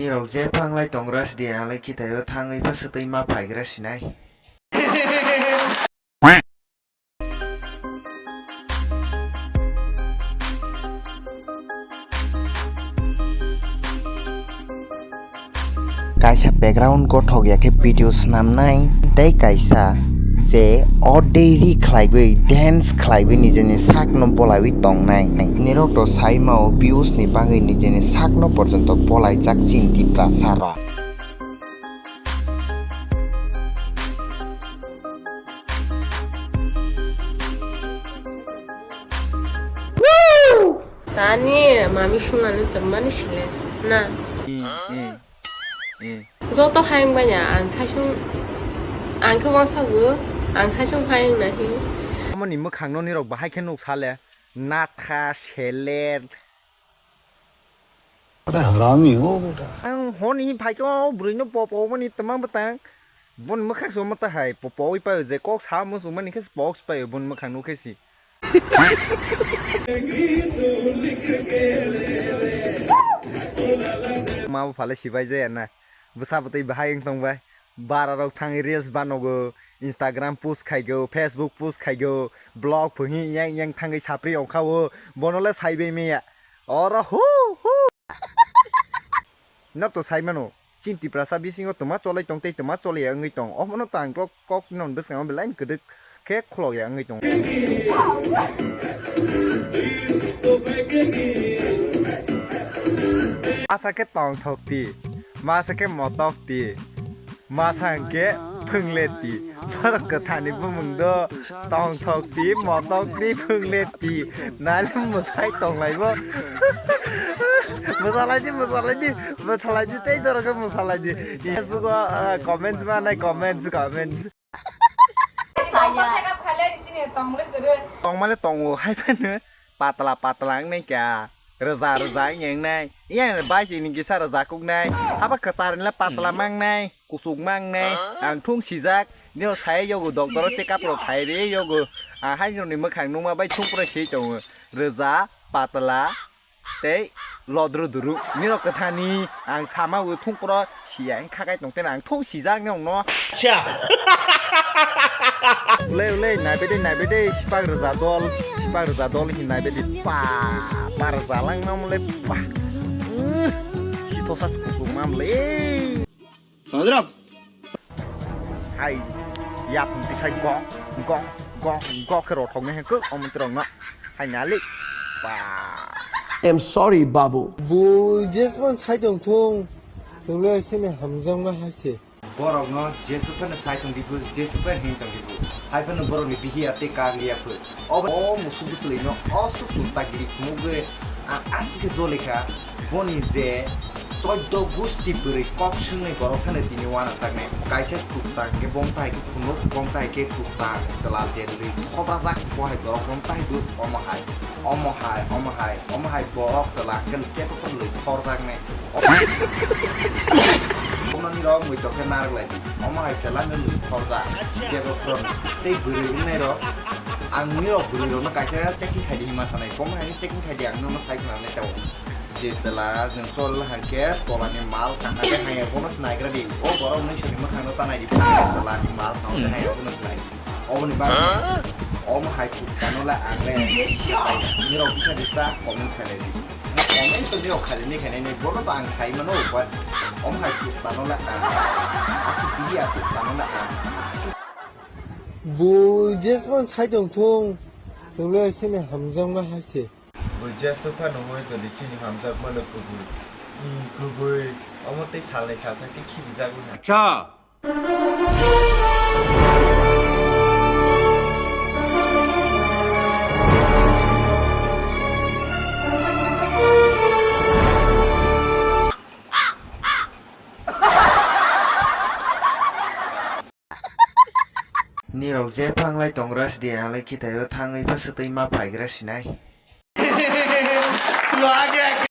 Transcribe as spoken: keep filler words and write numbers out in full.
Rok je phanglai tongra sidi, anglai khitaio thangwi pha swtwi ma phaigra sinai. Kaisa background gothok ya khe video swnamnai, tei kaisa je o dei ri khlaiwi, dance khlaiwi nijeni sakno bolaiwi tongnai. Nirok to saimao views ni bagwi nijeni sakno porjonto bolaijak chini Tiprasa rok. Tani mami sungani tongmani sile na. Eh, eh, eh. Joto hayung banya ang saichung, ang khe wansakgo, ang saichung hayung nahi. Amoni mwkhangno nirok bahai khe nuk sale, natha, seler. Bada harami ho beta. Ang honi phaikhe o bwrwino popo mani twmang bwtang. Boni mwkhang se omo ta hai popo wi paio je kok sa muchung mani khe se pok se paio boni mwkhang nukhe si. Ma bo phale sibai jaya na. Bwsa bwtwi bahai wng tong bai. Bara rok thangwi reels banogo, Instagram post khaigo, Facebook post khaigo, blog phuhi yang yang thangwi sapri ongkha o. Bono le saibai maya. Oro hu hu. Nok to sai mano, chini Tiprasa bisingo twma cholai tong tei twma choliya wngwi tong. Omono to ang kok, kok non bwskango belai kwdwk khe khulokya wngwi tong. Masa khe tongthok ti, masa khe motok ti, masa hwnkhe phwngle ti. Borok kwthani bumung do tongthok ti, motok ti, phwngle ti. Nale mwsai tonglaibo. Mwsalai di, mwsalai di, mwsalai di, tei dorok khe mwsalai di. Facebook o, ah, comments ma nai, comments, comments. Tongmale tongo, hai phano patla patla wngnai kha, rwja rwja wngnai, yang bai chini kisa rwja kuknai, haba kwchar le patla mangnai, kuchuk mangnai, ang thung sijak, nio sai yogo doctor o check up rok khai re yogo, ah, hai noni mwkhang nungma bai thung pura se tongo, rwja, patla, tei lodru duru. Nirok kwthani ang sama o thung pura siya wng kha kai tong tena ang thung sijak nongno. Cha. Ulei ulei naibe de naibe de sipak rwja dol, sipak rwja dol hin naibe de pa, pa rwja lang nam le pa. Uh, hitosa kusuk mam le. Samudra. Hai, yaphang tisai gok, gok, gok, gok khe rothoknai hai khe omo tirokno. Hai nalik. Ba. I'm sorry, Babu. Bo jesman sai tong thung. Chwngno sini hamjakma hai se. Borokno jesuk phano sai tong di phuru, jesuk phano him tong di phuru. Hai phano borokni bihiya tei kaglia phuru. Obo o musuk bwswlwino o suk suk tagiri khumukgwi ang aswk khe jolikha. Boni je choddo gusti bwrwi kok swngnai borok sano tini uanajak nai. Kaisa chukta hwnkhe bom tahai khe phunuk, bom tahai khe chukta chwla je lwi khobrajak bo hai borok bom tahai dut omo hai, omo hai, omo hai, omo hai borok chwla hwnkhe chekopor lwi khorjak nai. Omo nirok muitok khe narwk lai di. Omo hai chwla hwnkhe lwi khorjak jebo khoroknwi. Tei bwrwi wngnai rok ang nirok bwrwi rokno kaisa checking khai di hinma sanai. Bom hai checking khai di ang nono sai khna nai tao. Je chwla nwng chol hwnkhe tolani mal kaham khe haiya bono se naigra di. O borok nwng sini mwkhangno ta nai di. Chwlani mal kaham khe haiya bono se nai di. Oboni bagwi omo hai chuk kano le ang le nirok bisa bisa comment khainai di. Comment to nirok khainai khainai ni bono to ang sai mano but omo hai chuk kano le ang aswk biya chuk kano le ang aswk. Bo jesman sai tong thung. Chwngno sini hamjakma hai se. Bo jeswk phano hoi toni chini hamjakmano kubui. I kubui. Omo tei salnwi salthak khe khibijagwi ha. Acha. Nirok je phanglai tongra sidi, anglai khitaio thangwi pha swtwi ma phaigra sinai.